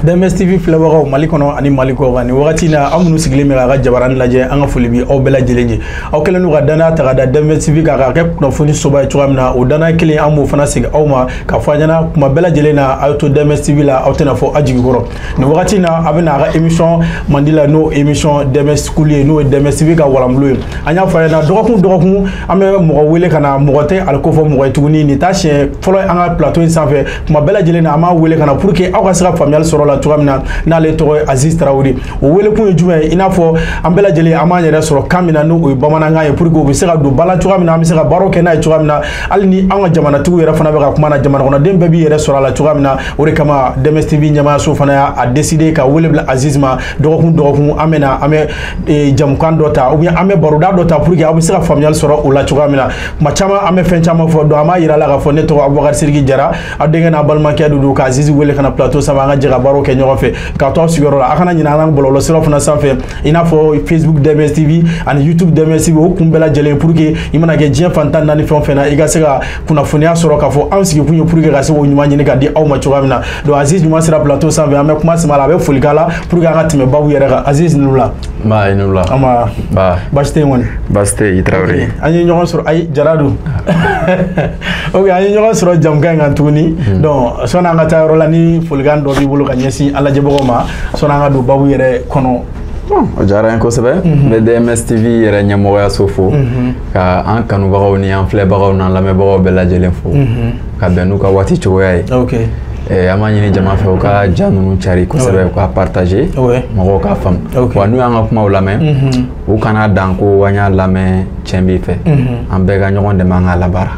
DMS TV filɛbagaw Mali kɔnɔ ani Mali kɔkan, nin wagati in na, aw minnu sigilen bɛ k'a ka jabaranin lajɛ, an ka foli bi aw bɛɛ lajɛlen ye. Aw kɛlen don ka danaya ta ka da DMS TV kan k'a kɛ kunnafoni soba ye cogoya min na, o danaya kelen, an b'o fana segin aw ma k'a fɔ a ɲɛna kuma bɛɛ lajɛlen na, aw to DMS TV la, aw tɛna fɔ aw jigi kɔrɔ. Nin wagati in na, a bɛna a ka émission mandi la, n'o émission DMS School ye, n'o ye DMS TV ka walanbulo ye. An y'a fɔ a ɲɛna, dɔgɔkun dɔgɔkun, an bɛ mɔgɔ wele ka na. Mɔgɔ tɛ ale ko fɔ mɔgɔ ye tuguni, nin t'a siɲɛ fɔlɔ ye an ka plateau in sanfɛ. Kuma bɛɛ lajɛlen na, an b'a wele ka na pour que aw ka se ka faamuyali sɔrɔ la cogoya min na. N'ale tɔgɔ ye Aziz Tarawele. O welekun ye jumɛn ye? I n'a fɔ an bɛɛ lajɛlen, an b'an yɛrɛ sɔrɔ kan min na, n'o ye bamanankan ye, pour que u bɛ se ka don ba la cogoya min na, an bɛ se ka baaraw kɛ n'a ye cogoya min na, hali ni an ka jamanatigiw yɛrɛ fana bɛ ka kuma na, jamana kɔnɔden bɛɛ b'i yɛrɛ sɔrɔ a la cogoya min na. O de kama, DMS TV ɲɛmaayaso fana y'a décidé ka wele bila Aziz ma. Dɔgɔkun dɔgɔkun, an bɛ na, an bɛ jamukan dɔ ta ou bien an bɛ baroda dɔ ta pour que aw bɛ se ka faamuyali sɔrɔ o la cogoya min na. Kuma caman, an bɛ fɛn caman fɔ. Donc an b'a yira la k'a fɔ ne tɔgɔ Abubakar Sidiki Jara, aw denkɛ n'a balimakɛ de don, ka Aziz wele ka na plateau sanfɛ, an ka jɛ ka baaraw kɛ ɲɔgɔn fɛ. K'a to aw sigiyɔrɔ la, a kana ɲinɛ an ka bɔlɔlɔsiraw fana sanfɛ, i n'a fɔ Facebook DMS TV ani YouTube DMS TV. O kun bɛɛ lajɛlen, pour que i mana kɛ diɲɛ fan 14 fɛn o fɛn na, i ka se ka kunnafoniya sɔrɔ k'a fɔ anw sigikun ye pour que ka se k'o ɲuman ɲini ka di aw ma cogoya min na. Donc Aziz ɲuman sera plateau sanfɛ, an bɛ kuma sama la, a bɛ foli k'a la pour que an ka tɛmɛ babu yɛrɛ kan. Aziz, ni wula. Ba, i ni wula. An ma. Ba. Baasi tɛ yen kɔni? Baasi tɛ yen, i Tarawele. An ye ɲɔgɔn sɔrɔ, ayi, Jara don. Ok, an ye ɲɔgɔn sɔrɔ jamukan in kan tuguni. Donc sɔnni an ka taa yɔrɔ la, ni folikan dɔ b'i bolo ka ɲɛsin an lajɛbagaw ma, sɔnni an ka don babu yɛrɛ kɔnɔ. Bon, o diyara n ye kosɛbɛ. N bɛ DMS TV yɛrɛ ɲɛmɔgɔyaso fo, ka an kanubagaw ni an filɛbagaw n'an lamɛnbagaw bɛɛ lajɛlen fo, ka bɛn n'u ka waati cogoya ye. An b'a ɲini jama fɛ, u ka ja ninnu cari kosɛbɛ, u ka partager, mɔgɔw k'a faamu. Wa n'u y'an ka kumaw lamɛn, u kana dan ko an y'a lamɛn, tiɲɛ b'i fɛ. An bɛɛ ka ɲɔgɔn dɛmɛ, an k'a labaara.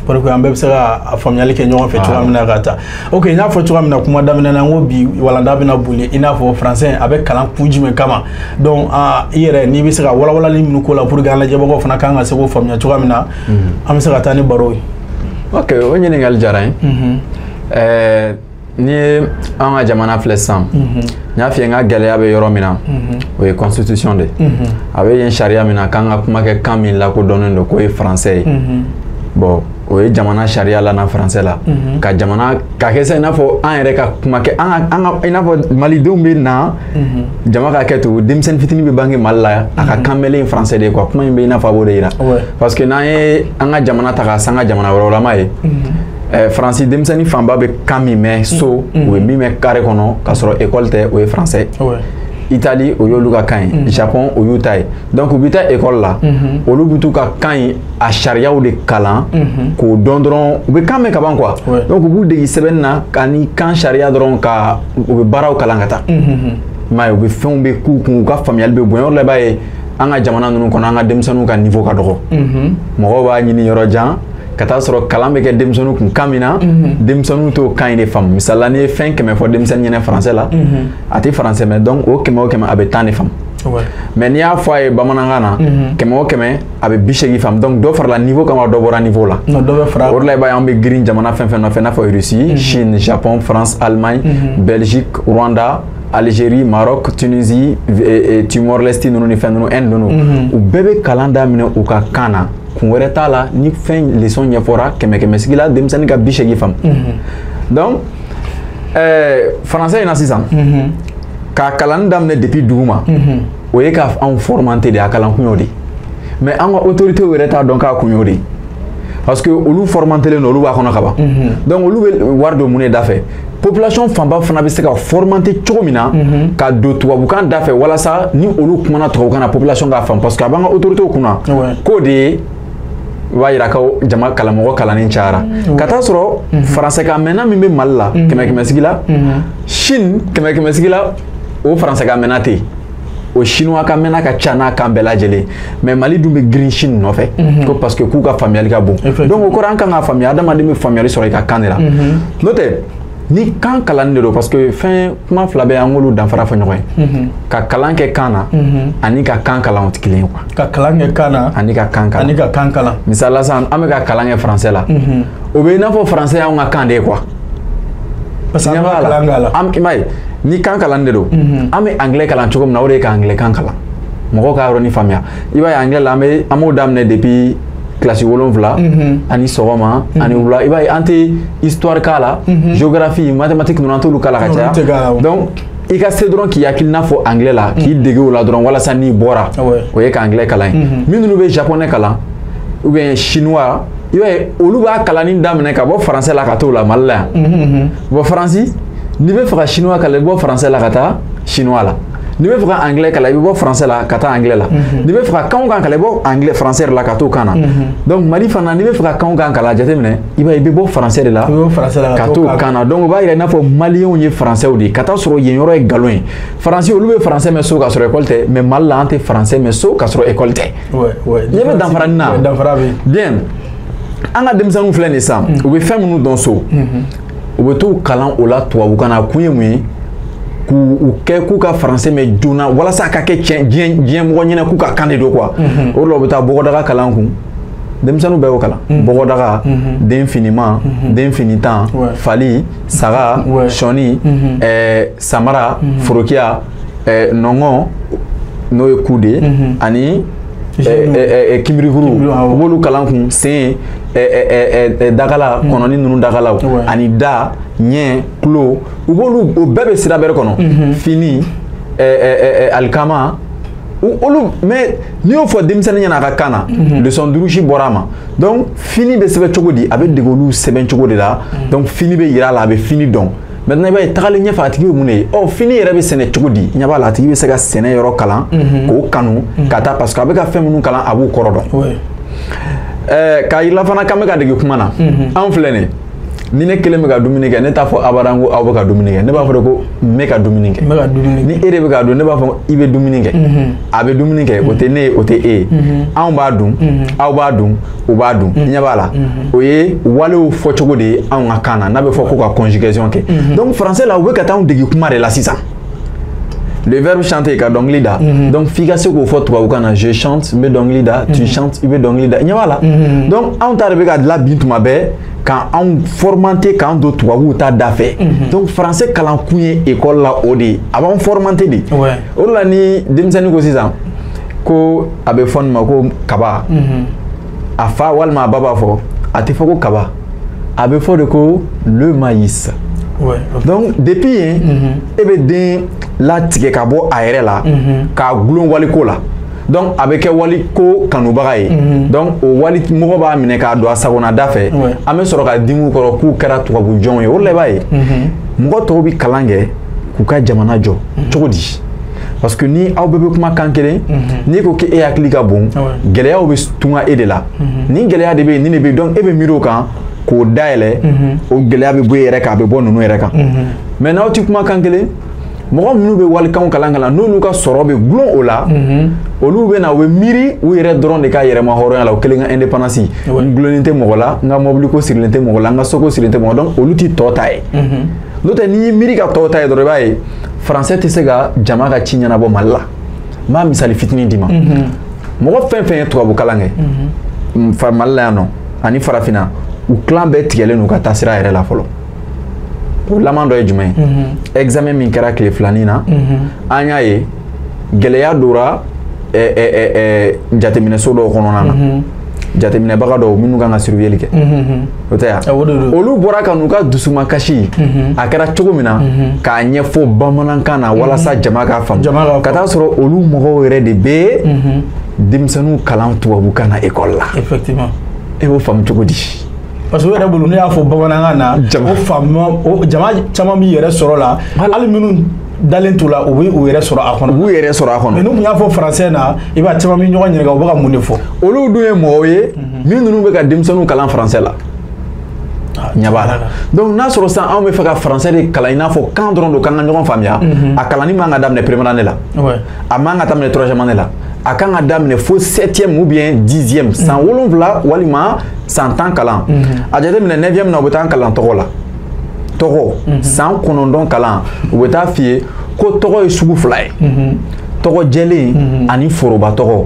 Pour que an bɛɛ bɛ se ka a faamuyali kɛ ɲɔgɔn fɛ cogoya min na ka taa. Ok, n y'a fɔ cogoya min na kuma daminɛ na, n ko bi walanda bɛna boli i n'a fɔ français a bɛ kalan kun jumɛn kama. Donc i yɛrɛ, n'i bɛ se ka walawalali minnu k'o la pour que an lajɛbagaw fana kan ka se k'o faamuya cogoya min na, an bɛ se ka taa ni baro ye. Ok, o ɲininkali diyara n ye. N'i ye an ka jamana filɛ sisan, n y'a f'i ye, n ka gɛlɛya bɛ yɔrɔ min na, o ye constitution de. A bɛ yen sariya min na k'an ka kuma kɛ kan min lakodɔnnen don k'o ye français ye. Bon, o ye jamana sariya la na français la ka jamana ka kɛ sisan i n'a fɔ an yɛrɛ ka kuma kɛ an ka i n'a fɔ malidenw bɛ na jama ka kɛ to, denmisɛnnin fitinin bɛ bange Mali la, a ka kan mɛlen français de ye quoi. Kuma in bɛ i n'a fɔ a b'o de yira, parce que n'an ye an ka jamana ta ka se an ka jamana wɛrɛw la, m'a ye Faransi denmisɛnnin fanba bɛ kan min mɛn so, u bɛ min mɛn carré kɔnɔ k'a sɔrɔ école tɛ, o ye français. Italie, o y'olu ka kan ye. Japon, o y'u ta ye. Donc u bɛ taa école la, olu bɛ t'u ka kan in a sariyaw de kalan k'o dɔn dɔrɔn. U bɛ kan mɛn ka ban quoi. Donc u b'u dege sɛbɛnni na ka ni kan sariya dɔrɔn, ka u bɛ baaraw kalan ka taa. I m'a ye, u bɛ fɛnw bɛ k'u kun, u ka faamuyali bɛ bonya. O de la, i b'a ye an ka jamana ninnu kɔnɔ, an ka denmisɛnninw ka niveau ka dɔgɔ. Mɔgɔw b'a ɲini yɔrɔ jan ka taa sɔrɔ kalan bɛ kɛ denmisɛnninw kun kan min na, denmisɛnninw t'o kan in de faamu. Misali la, n'i ye fɛn 100 fɔ denmisɛnnin ɲɛnɛ français la, a tɛ français mɛn, donc o 100 o 100, a bɛ 10 de faamu. Mais n'i y'a fɔ a ye bamanankan na, 100 o 100, a bɛ 80 faamu. Donc dɔ farala niveau kama, dɔ bɔra niveau la. Dɔ bɛ fara. O de la, i b'a ye an bɛ girin jamana fɛn fɛn nɔfɛ, i n'a fɔ Russie, Chine, Japon, France, Allemagne, Belgique, Rwanda, Algérie, Maroc, Tunisie, Timor-Leste ninnu ni fɛn ninnu, Inde ninnu, u bɛɛ bɛ kalan daminɛ u ka kan na. Kun wɛrɛ t'a la, ni fɛn leçon ɲɛfɔra, kɛmɛ kɛmɛ sigi la, denmisɛnnin ka 80 faamu. Donc français in na sisan, k'a kalanni daminɛ depuis dugu ma, o ye ka anw formanter de, a kalan kun y'o de. Mais an ka autorités yɛrɛ t'a dɔn k'a kun y'o de, parce que olu formatelen don, olu b'a kɔnɔ ka ban. Donc olu bɛ wari don mun de da fɛ? Population fanba fana bɛ se ka formanter cogo min na ka don tubabukan da fɛ, walasa ni olu kumana tubabukan na, population k'a faamu, parce que a b'an ka autorités kunna k'o de ye b'a yira ko jama kalamɔgɔ kalannen cayara. Ka taa sɔrɔ faransɛkan mɛnna min bɛ Mali la kɛmɛ kɛmɛ sigi la, Chine kɛmɛ kɛmɛ sigi la, o faransɛkan mɛnna tɛ yen, o chinois ka mɛnna ka ca n'a kan bɛɛ lajɛlen. Mais Mali dun bɛ girin Chine nɔfɛ ko parce que k'u ka faamuyali ka bon. Donc o kɔrɔ, an kan k'a faamuya, adamaden bɛ faamuyali sɔrɔ i ka kan de la. N'o tɛ, ni kan kalanni de don, parce que fɛn kuma fila bɛ, an k'olu danfara fɔ ɲɔgɔn ye. Ka kalan kɛ kan na ani ka kan kalan, o tɛ kelen ye quoi. Ka kalan kɛ kan na ani ka kan kalan. Ani ka kan kalan. Misali la sisan, an bɛ ka kalan kɛ français la, o bɛ i n'a fɔ français y'anw ka kan de ye quoi. Parce que an b'a kalan k'a la. An, i m'a ye, ni kan kalan de don, an bɛ anglais kalan cogo min na, o de ye ka anglais kan kalan. Mɔgɔw ka yɔrɔnin faamuya, i b'a ye anglais la, an bɛ an b'o daminɛ depuis Kilasi 7 ani sɔgɔma ani wula, i b'a ye an tɛ histoire k'a la, géographie, mathématique ninnu an t'olu k'a la ka caya. Donc i ka se dɔrɔn k'i hakilina fɔ anglais la, k'i dege o la dɔrɔn walasa n'i bɔra, o ye ka anglais kalan ye. Minnu bɛ japonais kalan ou bien chinois, i b'a ye olu b'a kalanni daminɛ ka bɔ français la ka t'o la Mali la yan. Bon, Faransi, n'i bɛ fɛ ka chinois kalan, i bɛ bɔ français la ka taa chinois la. N'i bɛ fɛ ka anglais kalan, i bɛ bɔ français la ka taa anglais la. N'i bɛ fɛ ka kan o kan kalan, i bɛ bɔ anglais français de la ka t'o kan na. Donc Mali fana, n'i bɛ fɛ ka kan o kan kalan, a jateminɛ, i b'a ye i bɛ bɔ français de la ka t'o kan na. Donc o b'a yira i n'a fɔ maliyɛnw ye français de ye, ka taa sɔrɔ yen yɔrɔ ye nkalon ye. Faransi, olu bɛ français mɛn so ka sɔrɔ école tɛ, mais Mali la an tɛ français mɛn so ka sɔrɔ école tɛ. Ɲɛ bɛ danfara nin na. Bien, an ka denmisɛnninw filɛ nin ye sisan, u bɛ fɛn minnu dɔn so, u bɛ t'u kalan o la tubabukan na. A kun ye mun ye? K'u kɛ k'u ka français mɛn joona walasa a ka kɛ diɲɛ mɔgɔ ɲɛna k'u ka kan de don quoi. O de la u bɛ taa bɔgɔdaga kalan kun. Denmisɛnninw bɛɛ y'o kalan. Bɔgɔdaga, den finiman, den finitan, fali, saga, sɔni, samara, forokiya, nɔngɔn n'o ye ku de ye, ani kinbirikuru, u b'olu kalan kun. Sen dagala, kɔnɔni ninnu dagalaw, ani da, ɲɛ, tulo, u b'olu o bɛɛ bɛ sira bɛrɛ kɔnɔ. Fini, alikama, olu. Mais n'i y'o fɔ denmisɛnnin ɲɛna a ka kan na, leçon 5 si bɔra a ma. Donc fini bɛ sɛbɛn cogo di? A bɛ dege olu sɛbɛn cogo de la. Donc fini bɛ yira a la, a bɛ fini dɔn. Maintenant i b'a ye tagalen ɲɛfɛ, a tigi bɛ mun de ye? Ɔ, fini yɛrɛ bɛ sɛnɛ cogo di? Ɲɛ b'a la, a tigi bɛ se ka sɛnɛ yɔrɔ kalan k'o kanu ka taa, parce que a bɛ ka fɛn minnu kalan, a b'u kɔrɔ dɔn. K'a yira fana k'an bɛ ka dege kuma na. Anw filɛ nin ye, ni ne kelen bɛ ka dumuni kɛ, ne t'a fɔ abadan ko aw bɛ ka dumuni kɛ. Ne b'a fɔ de ko n bɛ ka dumuni kɛ. Ni e de bɛ ka dun, ne b'a fɔ i bɛ dumuni kɛ, a bɛ dumuni kɛ. O tɛ ne ye, o tɛ e ye. Anw b'a dun, aw b'a dun, u b'a dun. Ɲɛ b'a la, o ye walew fɔcogo de ye anw ka kan na, n'a bɛ fɔ ko ka conjugaison kɛ. Donc français la, u bɛ ka taa anw dege kuma de la sisan. Le verbe chanter, ka dɔnkili da. Donc f'i ka se k'o fɔ tubabukan na: je chante, n bɛ dɔnkili da, tu chantes, i bɛ dɔnkili da. Ɲɛ b'a la. Donc anw ta de bɛ ka dilan bi tuma bɛɛ k'anw formanter k'an don tubabuw ta da fɛ. Donc français kalan kun ye école la o de ye, a b'an formanter de. O de la ni denmisɛnnin ko sisan ko a bɛ fɔ nin ma ko kaba, a fa walima a ba b'a fɔ, a tɛ fɔ ko kaba, a bɛ fɔ de ko le maïs. Donc depuis yen, e bɛ den latigɛ ka bɔ a yɛrɛ la k'a gulon waliko la. Donc a bɛ kɛ waliko kanubaga ye. Donc o wali mɔgɔ b'a minɛ k'a don a sagona da fɛ. An bɛ sɔrɔ ka dimi u kɔrɔ k'u kɛra tubabu jɔnw ye. O de la i b'a ye mɔgɔ tɔw bɛ kalan kɛ k'u ka jamana jɔ cogo di? Parce que ni aw bɛɛ bɛ kuma kan kelen, n'i ko k'e hakili ka bon, gɛlɛyaw bɛ tunga e de la. Nin gɛlɛya de bɛ yen, nin de bɛ yen. Donc e bɛ miiri o kan k'o dayɛlɛ, o gɛlɛya bɛ bɔ e yɛrɛ kan, a bɛ bɔ ninnu yɛrɛ kan. Mais n'aw ti kuma kan kelen, mɔgɔ minnu bɛ walikanw kalan kalan, n'olu ka sɔrɔ bɛ gulon o la, olu bɛ na, u bɛ miiri u yɛrɛ dɔrɔn de ka yɛrɛma hɔrɔnya la, u kelen ka indépendance. N gulonnen tɛ mɔgɔ la, n ka mobili ko sirilen tɛ mɔgɔ la, n ka soko sirilen tɛ mɔgɔ. Donc olu ti tɔ ta ye. N'o tɛ, n'i y'i miiri ka tɔw ta ye dɔrɔn, i b'a ye français tɛ se ka jama ka ci ɲɛnabɔ Mali la. N b'a misali fitinin d'i ma. Mɔgɔ fɛn fɛn ye tubabu kalan kɛ Mali la yan nɔ ani farafinna, u kilan bɛɛ tigɛlen don ka taa sira yɛrɛ la fɔlɔ. O laban dɔ ye jumɛn ye? Examen min kɛra tile filanin na, an y'a ye gɛlɛya dora jateminɛso dɔw kɔnɔna na, jateminɛbaga dɔw minnu kan ka surveiller kɛ, o tɛ yan, olu bɔra ka n'u ka dusumakasi a kɛra cogo min na k'a ɲɛfɔ bamanankan na walasa jama k'a faamu, ka taa sɔrɔ olu mɔgɔw yɛrɛ de bɛ denmisɛnninw kalan tubabukan na école la. Effectivement. E b'o faamu cogo di? Parce que o yɛrɛ bolo, ne y'a fɔ bamanankan na, o faamu, o jama caman b'i yɛrɛ sɔrɔ la, hali minnu dalen t'u la, u bɛ u yɛrɛ sɔrɔ a kɔnɔ. U b'u yɛrɛ sɔrɔ a kɔnɔ. Mais n'u tun y'a fɔ français na, i b'a caman bɛ ɲɔgɔn ɲininka u bɛ ka mun de fɔ. Olu dun ye mɔgɔw ye min ninnu bɛ ka denmisɛnninw kalan français la. Ɲɛ b'a la. Donc n'a sɔrɔ sisan anw bɛ fɛ ka français de kalan i n'a fɔ kan dɔrɔn don k'an ka ɲɔgɔn faamuya, a kalanni man ka daminɛ première année la, a man ka daminɛ troisième année la, a kan ka daminɛ fo septième ou bien 10e, san 7 walima san 10 kalan. A jateminɛ, neuvième na, u bɛ taa kalan tɔgɔ la, tɔgɔ san 9 kalan, u bɛ taa f'i ye ko tɔgɔ ye sugu fila ye, tɔgɔ jɛlen ani foroba tɔgɔ.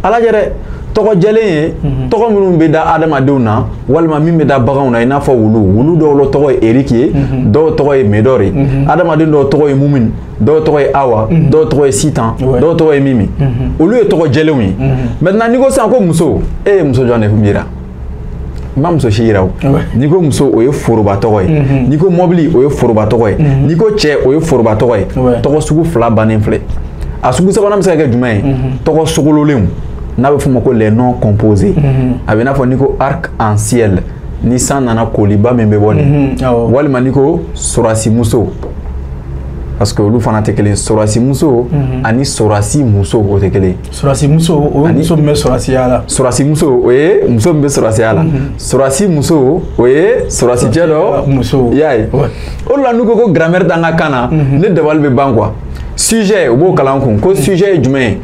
A lajɛ dɛ, Tɔgɔ jɛlen ye tɔgɔ minnu bɛ da adamadenw na walima min bɛ da baganw na, i n'a fɔ wulu. Wulu dɔw la tɔgɔ ye Eric ye, dɔw tɔgɔ ye Medor ye, adamaden dɔw tɔgɔ ye Mumin, dɔw tɔgɔ ye Awa, dɔw tɔgɔ ye Sitan, dɔw tɔgɔ ye Mimi. Olu ye tɔgɔ jɛlenw ye. Maintenant n'i ko sisan ko muso, e ye muso jɔn de yira? N ma muso si yira o. N'i ko muso, o ye foroba tɔgɔ ye. N'i ko mɔbili, o ye foroba tɔgɔ ye. N'i ko cɛ, o ye foroba tɔgɔ ye. Tɔgɔ sugu fila bannen filɛ. A sugu sabanan bɛ se ka kɛ jumɛn ye? Tɔgɔ sogololenw, n'a bɛ f'o ma ko les noms composés. A bɛ n'a fɔ n'i ko arc en ciel, ni san nana koliba min bɛ bɔ nin, walima n'i ko sorasi muso, parce que olu fana tɛ kelen. Sorasi muso ani sorasi muso, o tɛ kelen. Sorasi muso, o ye muso min bɛ sorasiya la. Sorasi muso, o ye muso min bɛ sorasiya la. Sorasi muso, o ye sorasi cɛ dɔ muso. I y'a ye, o de la n'u ko ko grammaire t'an ka kan na, ne dabali bɛ ban quoi. Sujet, u b'o kalan kun ko sujet ye jumɛn ye?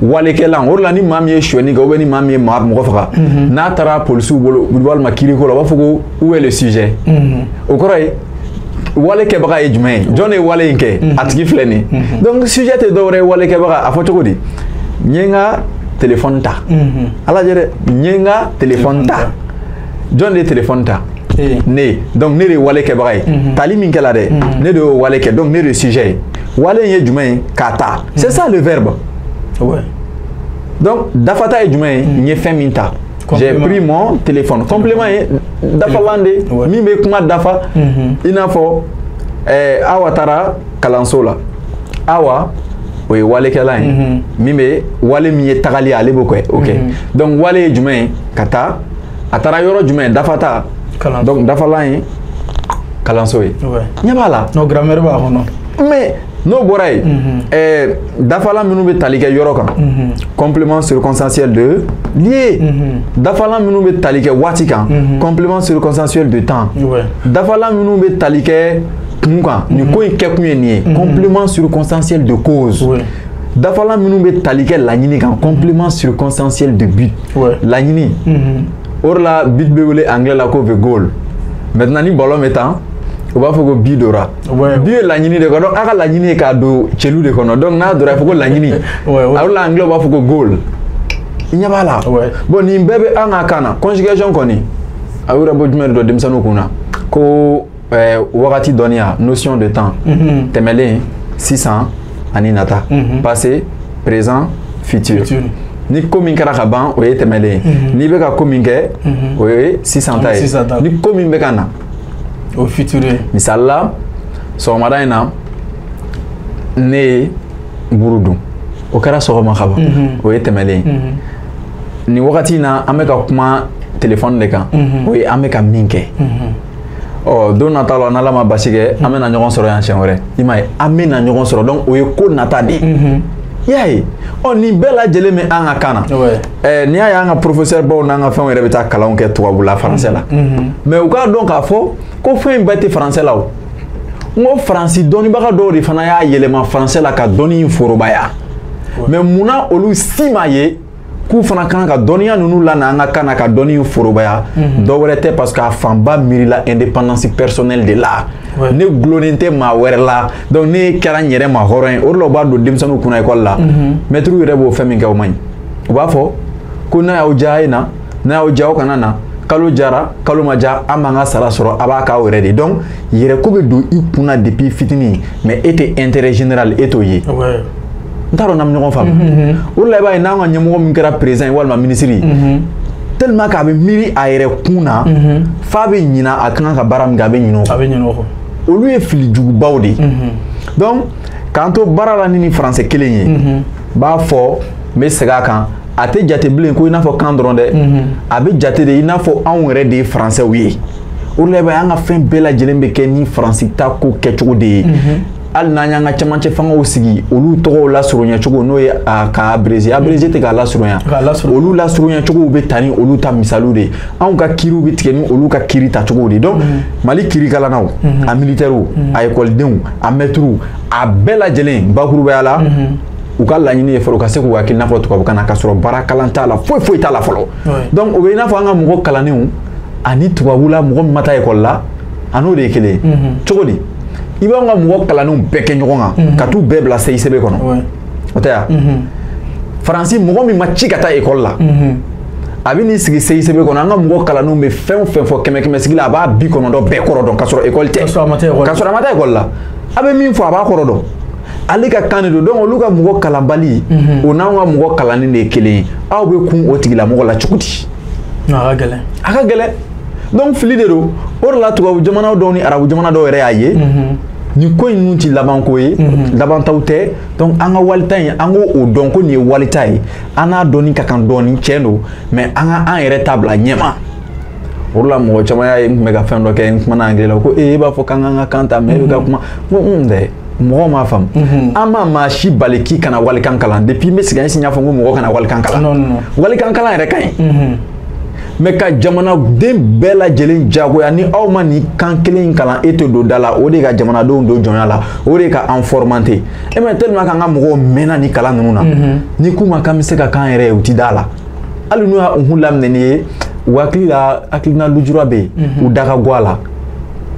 Walekɛlan. O de la ni maa min ye sonyɛni kɛ ou bien ni maa min ye mɔgɔ faga, n'a taara polisiw bolo walima kiiriko la, u b'a fɔ ko où est le sujet? O kɔrɔ ye wale kɛbaga ye jumɛn ye? Jɔn de ye wale in kɛ? A tigi filɛ nin ye. Donc sujet tɛ dɔwɛrɛ ye walekɛbaga. A fɔ cogo di? N ye n ka téléphone ta. A lajɛ dɛ, n ye n ka téléphone ta. Jɔn de ye téléphone ta? Ne. Donc ne de ye wale kɛbaga ye. Tali min kɛla dɛ, ne de y'o wale kɛ, donc ne de ye sujet ye. Wale in ye jumɛn ye? K'a ta. C'est ça le verbe. Donc dafata ye jumɛn ye? N ye fɛn min ta. J'ai pris mon téléphone. Complément ye dafalan de min bɛ kuma dafa. I n'a fɔ Awa taara kalanso la. Awa, o ye walekɛlan ye. Min bɛ wale min ye tagali ye, ale b'o kɛ. O kɛ. Donc wale ye jumɛn ye? Ka taa. A taara yɔrɔ jumɛn? Dafata. Donc dafalan ye kalanso ye. Ɲɛ b'a la. Non, grammaire b'a kɔnɔ. Mais n'o bɔra yen, dafalan minnu bɛ tali kɛ yɔrɔ kan, complément circonstanciel de lieu. Dafalan minnu bɛ tali kɛ waati kan, complément circonstanciel de temps. Dafalan minnu bɛ tali kɛ kun kan, nin ko in kɛkun ye nin ye, complément circonstanciel de cause. Dafalan minnu bɛ tali kɛ laɲini kan, complément circonstanciel de but. Laɲini. O de la but bɛ wele anglais la ko the goal. Maintenant ni ballon bɛ tan, u b'a fɔ ko bi dora. Bi ye laɲini de kɔ, donc a ka laɲini ye k'a don celu de kɔnɔ, donc n'a dora a fɔ ko laɲini. A la anglais b'a fɔ ko goal. I ɲɛ b'a la. Bon, nin bɛɛ bɛ an ka kan na. Conjugation kɔni, a y'o yɛrɛ bɔ jumɛn de dɔn denmisɛnninw kun na? Ko wagati dɔnniya, notion de temps. Tɛmɛlen, sisan ani nata. Passé, présent, futur. Ni ko min kɛra ka ban, o ye tɛmɛlen ye. N'i bɛ ka ko min kɛ, o ye sisan ta ye. Ni ko min bɛ ka na, o futur ye. Misali la, sɔgɔmada in na, ne ye buru dun. O kɛra sɔgɔma ka ban. O ye tɛmɛlen ye. Nin wagati in na, an bɛ ka kuma téléphone de kan. O ye an bɛ ka min kɛ. Ɔ don nata la, n'Ala ma basi kɛ, an bɛna ɲɔgɔn sɔrɔ yan siɲɛ wɛrɛ. I m'a ye, an bɛna ɲɔgɔn sɔrɔ, donc o ye ko nata de ye. I y'a ye, ɔ nin bɛɛ lajɛlen bɛ an ka kan na. N'i y'a ye an ka professeur baw n'an ka fɛnw yɛrɛ bɛ taa kalanw kɛ tubabula, français la. Mais u k'a dɔn k'a fɔ ko fɛn in bɛɛ tɛ français la o. N ko faransi dɔnnibaga dɔw de fana y'a yɛlɛma français la ka dɔnni in forobaya. Mais munna olu si m'a ye k'u fana kan ka dɔnniya ninnu lana an ka kan na ka dɔnni in forobaya? Dɔ wɛrɛ tɛ, parce que a fanba miirila indépendance personnelle de la. Ne gulonnen tɛ maa wɛrɛ la, donc ne kɛra n yɛrɛ ma hɔrɔn ye. O de la u b'a don denmisɛnninw kunna école la. Maître yɛrɛ b'o fɛn min kɛ, o man ɲi. U b'a fɔ ko n'a y'aw diya a ye na, n'a y'aw diya aw kana na, kalo jara, kalo ma diya, an b'an ka sara sɔrɔ, a b'a k'aw yɛrɛ de. Donc yɛrɛ ko bɛ don i kunna depuis fitinin, mais e tɛ intérêt général, e t'o ye. N t'a dɔn n'an bɛ ɲɔgɔn faamu. O de la i b'a ye n'an ka ɲɛmɔgɔ min kɛra président ye walima ministre ye, tellement k'a bɛ miiri a yɛrɛ kun na, f'a bɛ ɲina a kan ka baara min kɛ, a bɛ ɲinɛ o kɔ. A bɛ ɲinɛ o kɔ. Olu ye fili jugubaw de ye. Donc k'an to baara la ni français kelen ye, n b'a fɔ, n bɛ segin a kan, a tɛ jate bilen ko i n'a fɔ kan dɔrɔn dɛ, a bɛ jate de i n'a fɔ anw yɛrɛ de ye français ye. O de la i b'a ye an ka fɛn bɛɛ lajɛlen bɛ kɛ ni faransi ta ko kɛcogo de ye. Hali n'an y'an ka camancɛ fangaw sigi, olu tɔgɔw lasurunya cogo, n'o ye k'a abrégé, abrégé tɛ k'a lasurunya, olu lasurunya cogow bɛ ta ni olu ta misaliw de ye. Anw ka kiiriw bɛ tigɛ ni olu ka kiiri tacogow de ye. Donc Mali kiirikalanaw, a militaires, a ekɔlidenw, a mɛtiriw, a bɛɛ lajɛlen bakurubaya la, u ka laɲini ye fɔlɔ ka se k'u hakilina fɔ tubabukan na, k'a sɔrɔ baara kalan t'a la, foyi foyi t'a la fɔlɔ. Donc o bɛ i n'a fɔ an ka mɔgɔ kalannenw ani tubabula mɔgɔ min ma taa ekɔli la, a n'o de ye kelen ye. Cogo di? I b'anw ka mɔgɔ kalannenw bɛɛ kɛ ɲɔgɔn kan ka t'u bɛɛ bila CICB kɔnɔ, o tɛ ya? Faransi mɔgɔ min ma ci ka taa ekɔli la, A bɛ n'i sigi CICB kɔnɔ, an ka mɔgɔ kalannenw bɛ fɛn o fɛn fɔ kɛmɛ kɛmɛ sigi la, a b'a 90 bɛɛ kɔrɔ dɔn, k'a sɔrɔ école tɛ, K'a sɔrɔ a ma taa école la. K'a sɔrɔ a ma taa école la. A bɛ min fɔ, a b'a kɔrɔ dɔn. Ale ka kan de don. Donc olu ka mɔgɔ kalanbali, o n'anw ka mɔgɔ kalannen de ye kelen ye. Aw bɛ kun o tigilamɔgɔ la cogo di? A ka gɛlɛn. A ka gɛlɛn. Donc fili de don. O de la tubabu jamana dɔw ni arabu jamana dɔw yɛrɛ y'a ye nin ko in ninnu ti labanko ye, labantaw tɛ. Donc an ka walita in, an k'o dɔn ko nin ye walita ye, an n'a dɔnni ka kan dɔɔni, tiɲɛ don, mais an ka an yɛrɛ ta bila ɲɛma. O de la mɔgɔ caman y'a ye, n tun bɛ ka fɛn dɔ kɛ, n kumana anglais la, ko ee, e b'a fɔ k'an k'an ka kan ta, mais e bɛ ka kuma. N ko un dɛ, mɔgɔw m'a faamu. An ma maa si bali k'i kana walikan kalan. Depuis n bɛ sigi n si y'a fɔ ko mɔgɔ kana walikan kalan. Non, non, non. Walikan kalan yɛrɛ ka ɲi, mais ka jamanaden bɛɛ lajɛlen jagoya ni aw ma nin kan kelen in kalan, e tɛ don da la, o de ka jamanadenw don jɔnya la, o de ka an formanter. E mais tellement k'an ka mɔgɔw mɛnna nin kalan ninnu na, ni k'u ma k'an bɛ se ka k'an yɛrɛ ye, u ti da la. Hali n'u y'a hun laminɛ ni ye, u hakili la, hakilina lujura bɛ yen, u da ka go a la,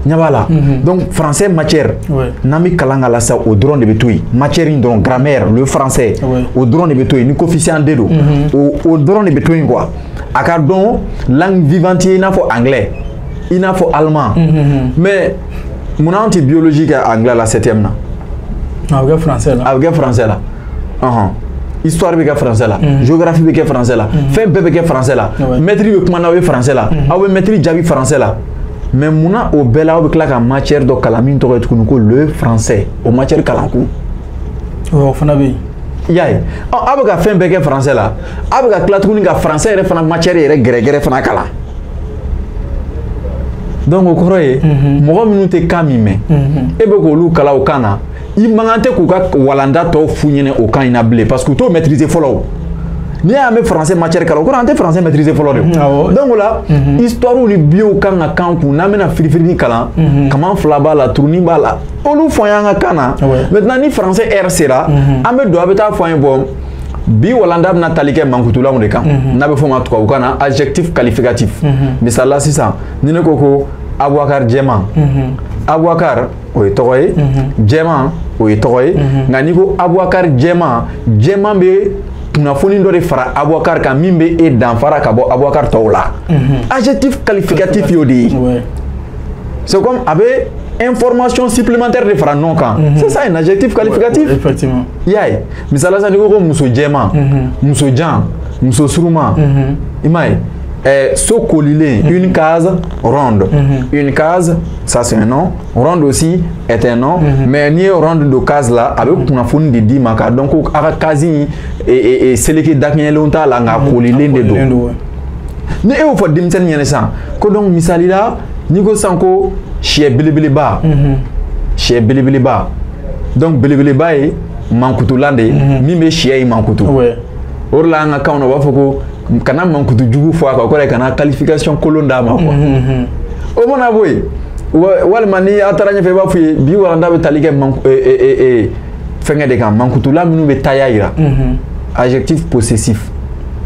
ɲɛ b'a la. Donc français matière, n'an bɛ kalan k'a la sisan, o dɔrɔn de bɛ to yen, matière in dɔrɔn, grammaire, le français, o dɔrɔn de bɛ to yen. Ni coefficient D don, o dɔrɔn de bɛ to yen quoi. A ka dɔn langue vivante ye, i n'a fɔ anglais, i n'a fɔ allemand. Mais munna an tɛ biologie kɛ anglais la septième na? A bɛ kɛ français la. A bɛ kɛ français la. Ɔhɔn, histoire bɛ kɛ français la, géographie bɛ kɛ français la, fɛn bɛɛ bɛ kɛ français la. Maître bɛ kuma n'aw ye français la, aw bɛ maître jaabi français la. Mais munna o bɛɛ la, aw bɛ tila ka matière dɔ kalan min tɔgɔ ye tuguni ko le français, o matière kalan kun? O fana bɛ yen. I y'a ye, ɔ, aw bɛ ka fɛn bɛɛ kɛ français la, aw bɛ ka tila tuguni ka français yɛrɛ fana matière yɛrɛ gɛrɛgɛrɛ fana kalan. Donc o kɔrɔ ye, mɔgɔ minnu tɛ kan min mɛn, e bɛ k'olu kalan o kan na, i man kan tɛ k'u ka walanda tɔw f'u ɲɛna o kan in na bilen, parce que u t'o maîtriser fɔlɔ. O n'i y'a mɛn français matière kalan, o kɔrɔ an tɛ français maîtriser fɔlɔ de. Donc o la, histoire ni bio kan ka kan kun, n'an bɛna firifirini kalan, kaman fila b'a la, turunin b'a la, olu fɔ an y'an ka kan na. Maintenant ni français heure sera, an bɛ don, a bɛ taa fɔ an ye, bon, bi walanda bɛna tali kɛ mankutulanw de kan, n'a bɛ fɔ o ma tubabukan na adjectif qualificatif. Misali la sisan, ni ne ko ko Abubakar jɛman, Abubakar o ye tɔgɔ ye, jɛman o ye tɔgɔ ye, nka n'i ko Abubakar jɛman, jɛman bɛ kunnafoni dɔ de fara Abubakar kan min bɛ e danfara ka bɔ Abubakar tɔw la. Adjectif qualificatif y'o de ye. C'est comme a bɛ information supplémentaire de fara nom kan. C'est ça un adjectif qualificatif. Effectivement. I y'a ye, misali la sisan, n'i ko ko muso jɛman, muso jan, muso surunman, i m'a ye, so kolilen, une case ronde. Une case, ça c'est un nom. Ronde aussi est un nom. Mais n'i ye ronde de case la, a bɛ kunnafoni de d'i ma k'a dɔn ko a ka case in seleke dakɛɲɛlenw t'a la, nka a kolilen de don. Ni e y'o fɔ denmisɛnnin ɲɛna sisan ko, donc misali la, n'i ko sisan ko sɛ belebeleba, sɛ belebeleba, donc belebeleba ye mankutulan de ye min bɛ sɛ in mankutu. O de la an ka kanw na, u b'a fɔ ko kana mankutu jugu fɔ a kan, o kɔrɔ ye kana qualification kolon d'a ma quoi. O mana bɔ yen, walima ni a taara ɲɛfɛ, i b'a fɔ ye bi walanda bɛ tali kɛ fɛnkɛ de kan, mankutula minnu bɛ taya yira, adjectif possessif,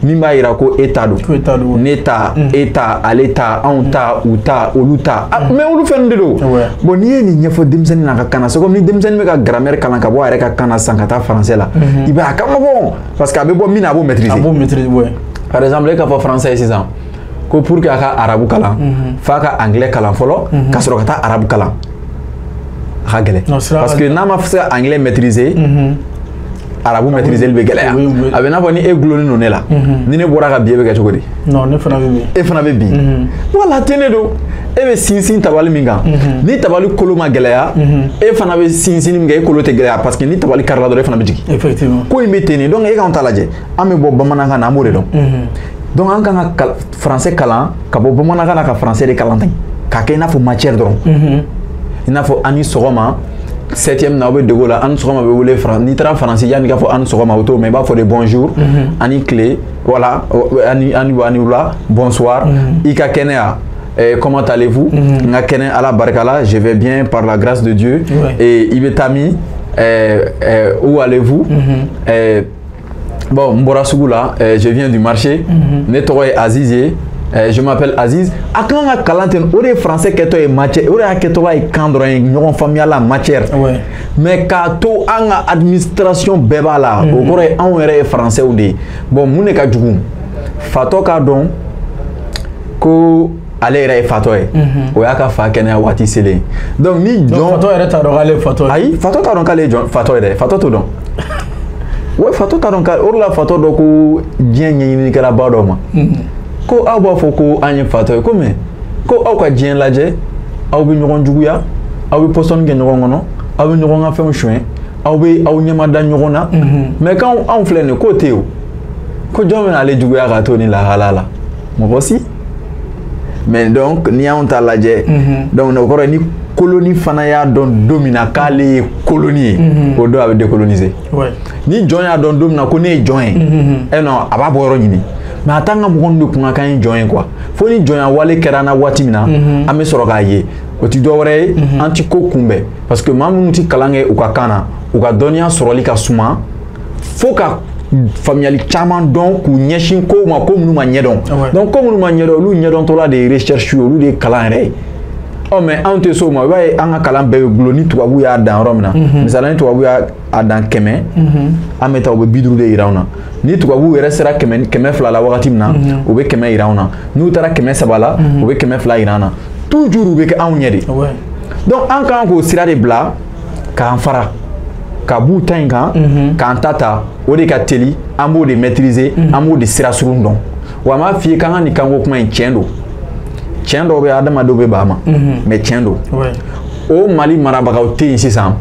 min b'a yira ko e ta don, ne ta, e ta, ale ta, anw ta, u ta, olu ta. Mais olu fɛn de don. Bon, n'i ye nin ɲɛfɔ denmisɛnnin na ka kan na, c'est comme ni denmisɛnnin bɛ ka grammaire kalan ka bɔ a yɛrɛ ka kan na sisan ka taa français la, i b'a ye a ka nɔgɔn, parce que a bɛ bɔ min na, a b'o maîtriser. A b'o maîtriser, ouais. Par exemple, e k'a fɔ français ye sisan ko pour que a ka arabu kalan, f'a ka anglais kalan fɔlɔ ka sɔrɔ ka taa arabu kalan, a ka gɛlɛn, parce que n'a ma se ka anglais maîtriser, arabu maîtriser bɛ gɛlɛya. A bɛ n'a fɔ ni e gulonnen don ne la, ni ne bɔra ka bin, e bɛ kɛ cogo di? Non, ne fana bɛ bin. E fana bɛ bin. Wala ten de don. E bɛ sinsin tabali min kan, ni tabali kolo ma gɛlɛya, e fana bɛ sinsin min kɛ, e kolo tɛ gɛlɛya, parce que ni tabali karila dɔrɔn, e fana bɛ jigin. Effectivement. Ko in bɛ ten de. Donc e k'anw ta lajɛ, an bɛ bɔ bamanankan na, an b'o de dɔn. Donc an kan ka français kalan ka bɔ bamanankan na, ka français de kalan ten k'a kɛ i n'a fɔ matière dɔrɔn, i n'a fɔ an ni sɔgɔma. Septième na, aw bɛ dege o la. An ni sɔgɔma bɛ wele Faransi. N'i taara Faransi, yanni k'a fɔ an ni sɔgɔma, o t'o mɛn, i b'a fɔ de bonjour, ani tile, voilà, ani ani ani wula, bonsoir, i ka kɛnɛya, comment allez-vous? N ka kɛnɛ, Ala barika la, je vais bien par la grâce de Dieu. Et i bɛ taa min, où allez-vous? Bon, n bɔra sugu la, je viens du marché. Ne tɔgɔ ye Aziz ye. Je m'appelle Aziz. A kan ka kalan ten, o de ye français kɛtɔ ye matière, o de y'a kɛtɔla ye kan dɔrɔn ye, ɲɔgɔn faamuya la matière. Mais k'a to an ka administration bɛɛ b'a la, o kɔrɔ ye anw yɛrɛ ye français de ye. Bon, mun de ka jugu? Fatɔ k'a dɔn ko ale yɛrɛ ye fatɔ ye, o y'a ka fa kɛnɛya waati selen. Donc ni jɔn fatɔ yɛrɛ t'a dɔn k'ale ye fatɔ ye. Ayi, fatɔ t'a dɔn k'ale ye jɔn fatɔ ye dɛ, fatɔ t'o dɔn. Ouais, fatɔ t'a dɔn k'ale, o de la fatɔ dɔ ko diɲɛ ɲɛɲinikɛlaba dɔ ma ko aw b'a fɔ ko an ye fatɔ ye, ko mais ko aw ka diɲɛ lajɛ, aw bɛ ɲɔgɔn juguya, aw bɛ pɔsɔni kɛ ɲɔgɔn kɔnɔ, aw bɛ ɲɔgɔn ka fɛnw suɲɛ, aw bɛ aw ɲɛmada ɲɔgɔn na, mais k'anw anw filɛ nin ye k'o tɛ yen o, ko jɔn bɛna ale juguya ka to nin lahala la, mɔgɔ si. Mais donc n'i y'anw ta lajɛ, donc o kɔrɔ ye ni colonie fana y'a dɔn don min na k'ale ye colonie ye, o don a bɛ décoloniser. Ni jɔn y'a dɔn don min na ko ne ye jɔn ye, eh non, a b'a bɔ yɔrɔ ɲini. Mais a t'an ka mɔgɔ ninnu de kunna k'an ye jɔn ye quoi. Fo ni jɔnya wale kɛra an na waati min na, an bɛ sɔrɔ k'a ye. O ti dɔwɛrɛ ye, an ti ko kunbɛn. Parce que maa minnu ti kalan kɛ u ka kan na, u ka dɔnniya sɔrɔli ka suma fo ka faamuyali caman dɔn k'u ɲɛsin kow ma, ko minnu ma ɲɛdɔn. Donc ko minnu ma ɲɛdɔn, olu ɲɛdɔntɔla de ye recherche ye, olu de ye kalan yɛrɛ ye. Ɔ mais anw tɛ s'o ma, i b'a ye an ka kalan bɛɛ bɛ gulon ni tubabu y'a dan yɔrɔ min na. Misali, ni tubabu y'a dan 100, an bɛ taa u bɛ 50 de yira anw na. Ni tubabu yɛrɛ sera 100, 200 la wagati min na, u bɛ 100 yira anw na. N'u taara 300 la, u bɛ 200 yira an na. Toujours u bɛ kɛ anw ɲɛ de. Donc an kan k'o sira de bila k'an fara ka b'u ta in kan, k'an ta ta, o de ka teli, an b'o de maîtriser, an b'o de sira surun dɔn. Wa n b'a f'i ye k'an ka nin kanko kuma in tiɲɛ don. Tiɲɛ dɔw bɛ yen, adamadenw bɛ ban a ma, mais tiɲɛ don. O Mali marabagaw tɛ yen sisan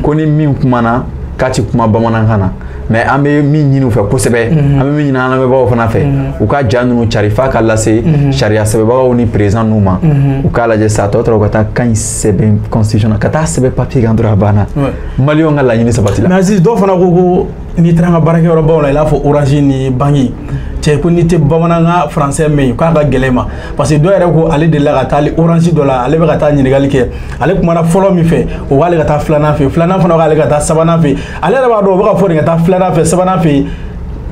ko ni min kumana k'a ti kuma bamanankan na, mais an bɛ min ɲini u fɛ kosɛbɛ, an bɛ min ɲini an lamɛnbagaw fana fɛ, u ka ja ninnu cari f'a ka lase sariya sɛbɛnbagaw ni président ninnu ma, u k'a lajɛ sa tɔ tora u ka taa kan in sɛbɛn constitution na, ka taa sɛbɛn papier kan dɔrɔn, a banna. Maliyɛnw ka laɲini sabati la. Mais Aziz, dɔw fana ko ko n'i taara an ka baarakɛyɔrɔbaw la, i n'a fɔ Orange ni banque, cɛ ko n'i tɛ bamanankan français mɛn, k'a ka gɛlɛn ma. Parce que dɔw yɛrɛ ko ale delila ka taa Orange dɔ la, ale bɛ ka taa ɲininkali kɛ, ale kumana fɔlɔ min fɛ, o k'ale ka taa filanan fɛ, filanan fana k'ale ka taa sabanan fɛ. Ale yɛrɛ b'a dɔn o bɛ ka fɔ nin ka taa filanan fɛ, sabanan fɛ,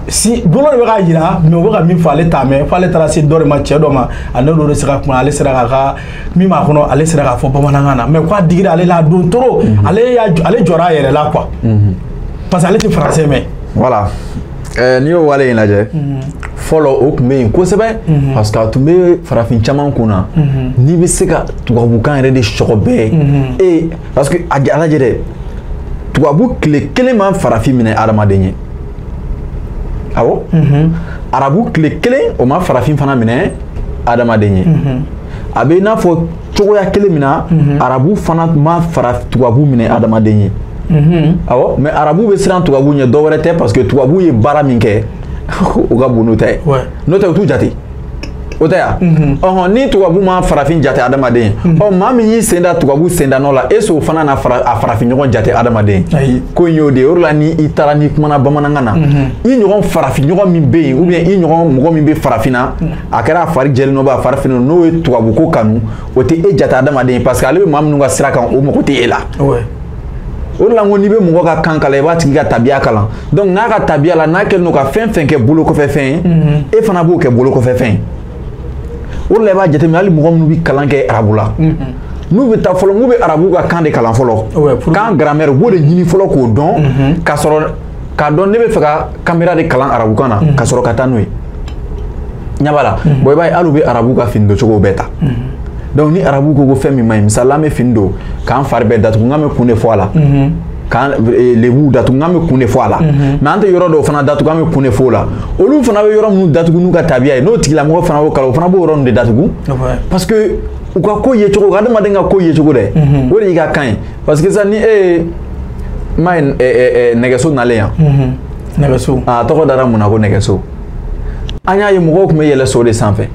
si bolo de bɛ k'a yira, mais o bɛ ka min fɔ ale t'a mɛn, f'ale taara se dɔ de ma, cɛ dɔ ma, a n'olu de sera ka kuma, ale sera k'a ka min b'a kɔnɔ, ale sera k'a fɔ bamanankan na. Mais k'a digira ale la a don trop, ale y'a ale jɔra a yɛrɛ la quoi, parce que ale tɛ français mɛn. Voilà, n'i y'o wale in lajɛ, fɔlɔ o tun bɛ yen kosɛbɛ, parce que a tun bɛ farafin caman kun na, n'i bɛ se ka tubabukan yɛrɛ de sɔgɔ bɛɛ ye, parce que a lajɛ dɛ, tubabu tile kelen ma farafin minɛ adamaden ye. Awɔ, arabu tile kelen o ma farafin fana minɛ adamaden ye. A bɛ i n'a fɔ cogoya kelen min na, arabu fana ma tubabu minɛ adamaden ye. Awɔ, mais arabu bɛ siran tubabu ɲɛ, dɔ wɛrɛ tɛ, parce que tubabu ye baara min kɛ, o ka bon n'o ta ye. N'o tɛ u t'u jate, o tɛ yan. Ɔhɔn, ni tubabu ma farafin jate adamaden ye, ɔ maa min y'i sen da tubabu sen da nɔ la, e s'o fana na a farafin ɲɔgɔn jate adamaden ye. Ko in y'o de ye. O de la ni i taara n'i kumana bamanankan na, i ɲɔgɔn farafin ɲɔgɔn min bɛ yen, ou bien i ɲɔgɔn mɔgɔ min bɛ farafinna, a kɛra a fari jɛlen nɔ, a fari finnen n'o ye tubabu ko kanu, o tɛ e jate adamaden ye, parce que ale bɛ maa minnu ka sira kan, o mago tɛ e la. O de la n ko n'i bɛ mɔgɔ ka kan kalan, i b'a tigi ka tabiya kalan. Donc n'a ka tabiya la, n'a kɛlen don ka fɛn fɛn kɛ bolo kɔfɛ fɛn ye, e fana b'o kɛ bolo kɔfɛ fɛn ye. O de la i b'a jateminɛ, hali mɔgɔ minnu bɛ kalan kɛ arabu la, n'u bɛ taa fɔlɔ, n'u bɛ arabu ka kan de kalan fɔlɔ, kan grammaire u b'o de ɲini fɔlɔ k'o dɔn, ka sɔrɔ k'a dɔn ne bɛ fɛ ka caméra de kalan arabukan na, ka sɔrɔ ka taa n'o ye. Ɲɛ b'a la. Bon, i b'a ye hali u bɛ arabu ka fini doncogow bɛɛ ta. Donc ni arabu ko ko fɛn min ma ɲi, misali la an bɛ fini don k'an fari bɛɛ datugu, n k'an bɛ kun de fɔ a la, k'an lebuw datugu, n k'an bɛ kun de fɔ a la, mais an tɛ yɔrɔ dɔw fana datugu, an bɛ kun de fɔ o la. Olu fana bɛ yɔrɔ minnu datugu n'u ka tabiya ye, n'o tigilamɔgɔ fana b'o kalan, o fana b'o yɔrɔ ninnu de datugu, parce que u ka ko ye cogo, adamaden ka ko ye cogo dɛ, o de y'i ka kan ye. Parce que sisan ni e ye m'a ye nɛgɛso nalen yan, nɛgɛso, a tɔgɔ dara mun na ko nɛgɛso, an y'a ye mɔgɔw tun bɛ yɛlɛ so de sanfɛ.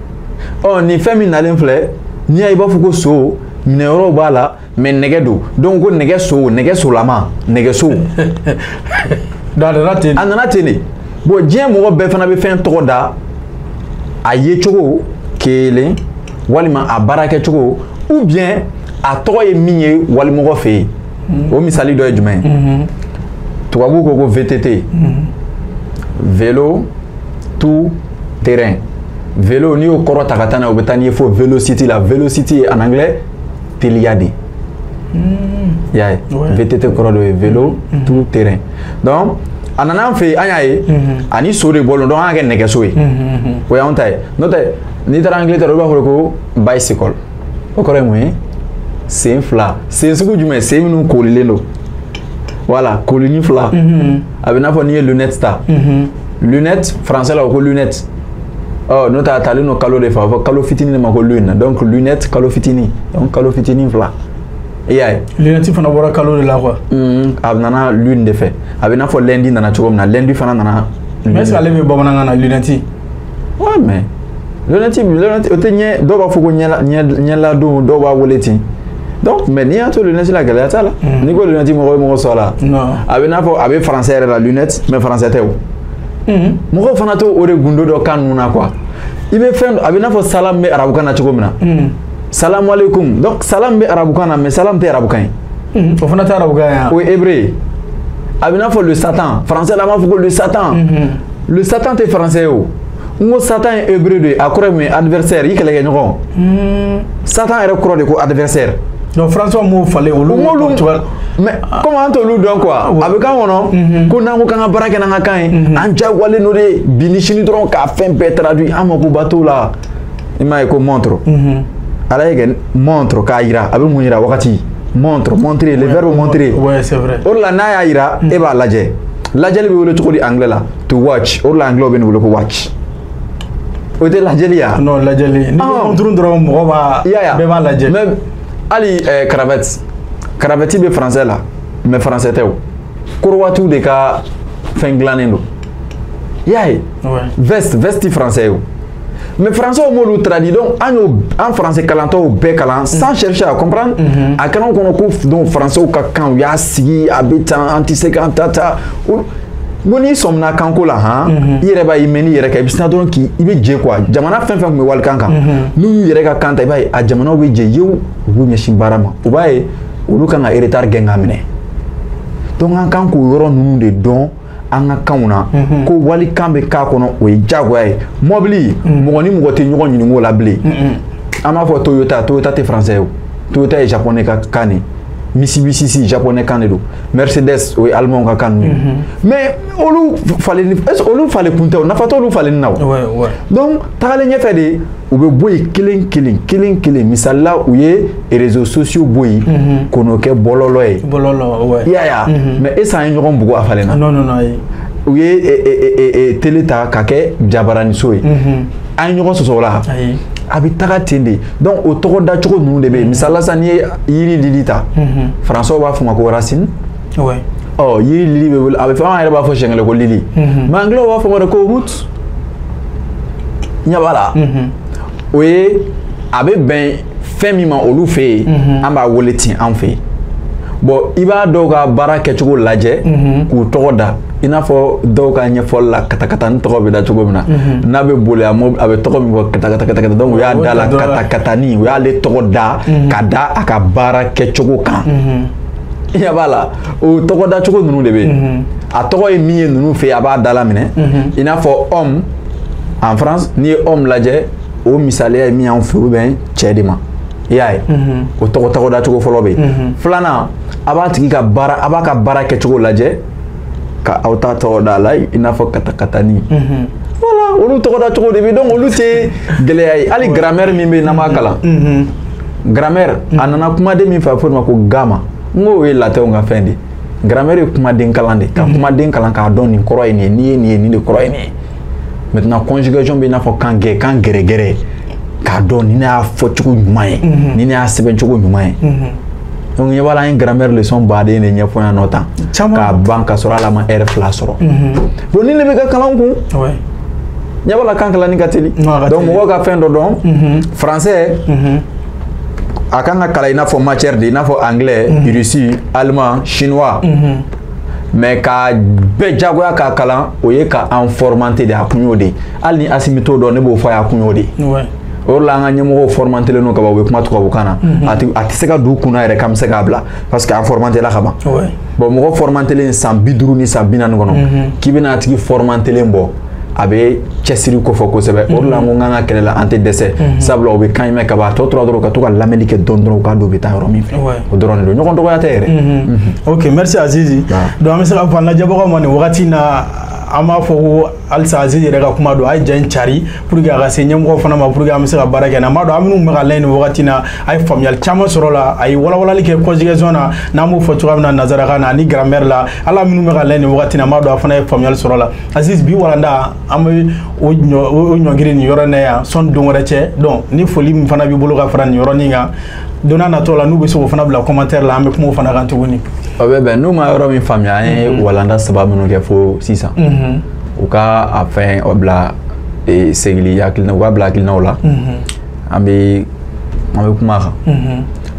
Ɔ nin fɛn min nalen filɛ, n'i y'a ye i b'a fɔ ko so minɛyɔrɔw b'a la, mais nɛgɛ don, donc ko nɛgɛso, nɛgɛsolama, nɛgɛso. A nana ten. A nana ten de. Bon, diɲɛ mɔgɔ bɛɛ fana bɛ fɛn tɔgɔ da a ye cogo kelen, walima a baarakɛcogo, ou bien a tɔgɔ ye min ye walimɔgɔ fɛ yen. O misali dɔ ye jumɛn ye? Tubabuw ko ko VTT, vélo tout terrain. Vélo, n'i y'o kɔrɔ ta ka taa n'a ye, o bɛ taa n'i ye fo velocity la. Velocity en anglais, teliya de. I y'a ye, VTT kɔrɔ dɔ ye vélo tout terrain. Donc A nana an fɛ yen, an y'a ye ani so de bɔlen, donc an y'a kɛ nɛgɛso ye. O y'anw ta ye. N'o tɛ, n'i taara Angleterre, olu b'a fɔ ko bicycle. O kɔrɔ ye mun ye? Sen fila. Sen sugu jumɛn? Sen minnu koolilen don. Voilà, koolini fila. A bɛ n'a fɔ n'i ye lunette ta. Lunette, français la, o ko lunette. Ɔ n'o tɛ, a talen don kalo de fɛ, a bɛ fɔ kalo fitinin de ma ko lune. Donc lunette, kalo fitinin. Donc kalo fitinin fila. I y'a ye. Lunette fana bɔra kalo de la quoi. A nana lune de fɛ. A bɛ n'a fɔ lundi nana cogo min na, lundi fana nana. Mais est-ce que ale bɛ bamanankan na, lunette? Ouais, mais lunette, o tɛ ɲɛ. Dɔw b'a fɔ ko ɲɛladon, dɔw b'a wele ten. Donc mais n'i y'a to lunette la, gɛlɛya t'a la. N'i ko lunette, mɔgɔ bɛ mɔgɔ sɔrɔ a la. A bɛ n'a fɔ a bɛ français yɛrɛ la, lunette, mais français tɛ o. Mɔgɔw fana t'o o de gundo dɔ kan ninnu na quoi. I bɛ fɛn, a bɛ n'a fɔ salam bɛ arabukan na cogo min na. Salam alaikum. Donc salam bɛ arabukan na, mais salam tɛ arabukan ye. O fana tɛ arabukan ye. O ye hébreu ye. A bɛ n'a fɔ le Satan. Français la, an b'a fɔ ko le Satan. Le Satan tɛ français ye o. N ko Satan ye hébreu de ye. A kɔrɔ ye mun ye? Adversaire, i kɛlɛkɛɲɔgɔn. Satan yɛrɛ kɔrɔ de ko adversaire. Donc François m'o falen olu. M'olu, mais comme an t'olu dɔn quoi, a bɛ k'an kɔnɔ ko n'an ko k'an ka baara kɛ n'an ka kan ye, an diyagoyalen don de bi ni sini dɔrɔn k'a fɛn bɛɛ traduit. An makoba t'o la. I m'a ye ko montre. Ala ye kɛ montre k'a yira, a bɛ mun yira? Wagati. Montre, montrer, le verbe montrer. Ouais, c'est vrai. O de la, n'a y'a yira, e b'a lajɛ. Lajɛli bɛ wele cogo di anglais la? To watch. O de la, anglais bɛ nin wele ko watch. O tɛ lajɛli ya? Non, lajɛli. Ni ko montre dɔrɔn, mɔgɔ b'a bɛɛ b'a lajɛ. Mais hali cravate, cravate bɛ français la, mais français tɛ o. Korowatiw de ka fɛn dilannen don. I y'a ye? Veste, veste tɛ français ye o. Mais français m'olu traduit. Donc an y'o, an français kalantɔw bɛɛ kalan sans chercher à comprendre. A kɛra anw kɔnɔ ko donc français ka kan, u y'a sigi a bɛ tan, an tɛ se k'an ta ta. N ko n'i sɔmina kanko la han, i yɛrɛ b'a ye, mɛ n'i yɛrɛ kan, i bɛ sina dɔrɔn k'i i bɛ jɛ quoi. Jamana fɛn fɛn tun bɛ walikan kan, n'u y'u yɛrɛ ka kan ta, i b'a ye a jamanaw bɛ jɛ yewu, u b'u ɲɛsin baara ma. U b'a ye olu kan ka retard gɛn ka minɛ. Donc an kan k'o yɔrɔ ninnu de dɔn an ka kanw na, ko walikan bɛ k'a kɔnɔ, o ye diyagoya ye. Mɔbili, mɔgɔ ni mɔgɔ tɛ ɲɔgɔn ɲininka o la bilen. An b'a fɔ Toyota, Toyota tɛ français ye o. Toyota ye japonais ka kan de. Mitsubishi, japonais kan de don. Mercedes, o ye allemand ka kan ninnu ye. Mais olu falenni, est-ce que olu falen kun tɛ o? Nafa t'olu falenni na o. Donc tagalen ɲɛfɛ de, u bɛ bɔ yen kelen kelen kelen kelen. Misali la, u ye réseaux sociaux bɔ yen k'o n'o kɛ bɔlɔlɔ ye. Bɔlɔlɔ, ouais. I y'a ye wa? Mais est-ce que an ye ɲɔgɔn bugu a falen na? Non, non, non, ayi. U ye télé ta ka kɛ jabaraniso ye. An ye ɲɔgɔn sɔsɔ o la? Ayi. A bɛ taga ten de. Donc o tɔgɔ dacogo ninnu de bɛ yen. Misali la sisan, n'i ye yiri lili ta, français b'a fɔ ma ko racine. Ɔ yiri lili bɛ wele, a bɛ fɔ, an yɛrɛ b'a fɔ siɲɛ kelen ko lili. Mais anglais b'a fɔ ma de ko root. Ɲɛ b'a la. O ye a bɛ bɛn fɛn min ma olu fɛ yen, an b'a wele ten an fɛ yen. Bon, i b'a dɔw ka baara kɛcogo lajɛ k'u tɔgɔ da, i n'a fɔ dɔw ka ɲɛfɔli la, katakatani tɔgɔ bɛ da cogo min na, n'a bɛ boli a bɛ tɔgɔ min fɔ, katakata katakata. Donc u y'a da la katakatani, u y'ale tɔgɔ da ka da a ka baara kɛcogo kan. I ɲɛ b'a la, o tɔgɔ dacogo ninnu de bɛ yen. A tɔgɔ ye min ye ninnu fɛ yen, a b'a da la minɛ. I n'a fɔ homme en France, n'i ye homme lajɛ, o misaliya ye min y'anw fɛ, o bɛ bɛn cɛ de ma. I y'a ye, o tɔgɔ dacogo fɔlɔ bɛ yen. Filanan, a b'a tigi ka baara, a b'a ka baara kɛcogo lajɛ ka aw ta tɔgɔ da la, i n'a fɔ katakatani. Voilà, olu tɔgɔ dacogo de bɛ. Donc olu tɛ gɛlɛya ye. Hali grammaire min bɛ yen n'an b'a kalan, grammaire a nana kumaden min fɛ, a bɛ fɔ o ma ko gama. N ko o ye latɛnw ka fɛn de ye. Grammaire ye kumaden kalan de, ka kumaden kalan k'a dɔn nin kɔrɔ ye nin ye, n'i ye nin ye, nin de kɔrɔ ye nin ye. Maintenant conjugaison bɛ i n'a fɔ kan gɛ, kan gɛrɛgɛrɛ, k'a dɔn ni ne y'a fɔ cogo ɲuman ye, ni ne y'a sɛbɛn cogo ɲuman ye. Donc ɲɛ b'a la, an ye grammaire leçon baden de ɲɛfɔ yan nɔ tan k'a ban, ka sɔrɔ hali a ma heure 2 sɔrɔ. Bon, ni ne bɛ ka kalan kun, ɲɛ b'a la, kan kalanni ka teli. Donc mɔgɔw ka fɛn dɔ dɔn, français a kan ka kalan i n'a fɔ matière de, i n'a fɔ anglais, russe, allemand, chinois. Mais ka bɛɛ jagoya k'a kalan, o ye ka an formanter de. A kun y'o de ye. Hali ni Asimi t'o dɔn, ne b'o fɔ a ye, a kun y'o de ye. O de la, an ka ɲɛmɔgɔw formantélen don ka ban, u bɛ kuma tubabukan na. A tɛ se ka don u kunna yɛrɛ k'an bɛ se k'a bila, parce que an formantéla ka ban. Bon, mɔgɔ formantélen san 50 ni san 40 kɔnɔ, k'i bɛna a tigi formantélen bɔ, A bɛ cɛsiri ko fɔ kosɛbɛ. O de la n ko k'an ka kɛlɛ la an tɛ dɛsɛ, sabula u bɛ kan mɛn ka ban, a tɔ tora dɔrɔn ka to ka lamɛnni kɛ dɔɔni dɔrɔn, u k'a dɔn u bɛ taa yɔrɔ min fɛ. O dɔrɔn de don, ɲɔgɔn dɔgɔya tɛ yɛrɛ. Ok, merci Azizi. Donc an bɛ se k'a fɔ an lajɛbagaw ma nin wagati in na, an b'a fɔ ko halisa Azizi yɛrɛ ka kuma don, a ye ja in cari pour que a ka se ɲɛmɔgɔw fana ma, pour que an bɛ se ka baara kɛ. N'an b'a dɔn an minnu bɛ ka layɛ nin wagati in na, a ye faamuyali caman sɔrɔ la, a ye walawalali kɛ conjugaison na, n'an b'o fɔ cogoya min na nanzarakan na, ani grammaire la. Ala minnu bɛ ka layɛ nin wagati in na, an b'a dɔn a fana ye faamuyali sɔrɔ la. Aziz, bi walanda an bɛ o ɲɔngiri nin yɔrɔ in na yan sɔnni don wɛrɛ cɛ. Donc ni foli min fana b'i bolo ka fara nin yɔrɔnin kan, don n'a nataw la n'u bɛ se k'o fana bila commentaire la, an bɛ kuma o fana kan tuguni. O bɛ bɛn. N'u ma yɔrɔ min faamuya, an ye walanda saba minnu kɛ fo sisan, u ka a fɛn o bila segili hakilina, u ka bila hakilinaw la, an bɛ kuma a kan.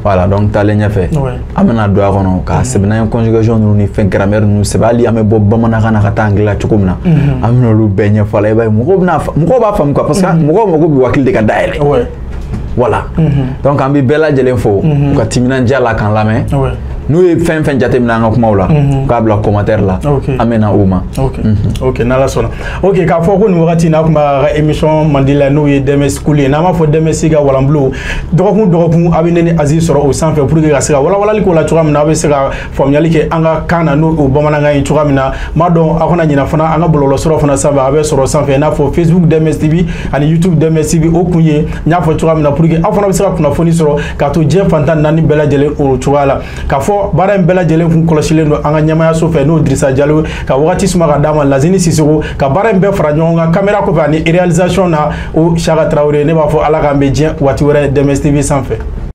Voilà, donc taalen ɲɛfɛ an bɛna don a kɔnɔ k'a sɛbɛn n'an ye conjugation ninnu ni fɛn grammaire ninnu sɛbɛn. Hali an bɛ bɔ bamanankan na ka taa anglais la cogo min na, an bɛna olu bɛɛ ɲɛfɔ a la. I b'a ye mɔgɔw b'a faamu quoi, parce que mɔgɔw mago bɛ hakili de ka dayɛlɛ. Voilà, donc an bɛ bɛɛ lajɛlen fo u ka timinandiya la k'an lamɛn. N'u ye fɛn fɛn jateminɛ an ka kumaw la, u k'a bila commentaire la, an bɛ na o ma. Ok, n'Ala sɔnna. Ok, k'a fɔ ko nin wagati in na, a tun b'a ka émission mandi la, n'o ye Dɛmɛ School ye, n'an b'a fɔ Dɛmɛ si ka walanbulon. Dɔgɔkun dɔgɔkun a bɛ ne ni Aziz sɔrɔ o sanfɛ pour que ka se ka walawalali k'o la cogoya min na, aw bɛ se ka faamuyali kɛ an ka kan na, n'o o bamanankan ye cogoya min na. N b'a dɔn aw kana ɲinɛ fana an ka bɔlɔlɔsiraw fana sanfɛ, a bɛ sɔrɔ sanfɛ, i n'a fɔ Facebook Dɛmɛ TV ani YouTube Dɛmɛ TV. O kun ye n y'a fɔ cogoya min na, pour que aw fana bɛ se ka kunnafoni sɔrɔ k'a to diɲɛ fan 14 bɛɛ lajɛlen o cogoya la. K'a fɔ baara in bɛɛ lajɛlen kun kɔlɔsilen don an ka ɲɛmayaso fɛ, n'o Dirisa Jalo, ka wagati suma ka d'a ma, Lazini Sisoko ka baara in bɛɛ fara ɲɔgɔn kan caméra kɔfɛ ani réalisation na, o Saka Tarawele. Ne b'a fɔ Ala k'an bɛ diɲɛ waati wɛrɛ Dɛmɛ TV sanfɛ.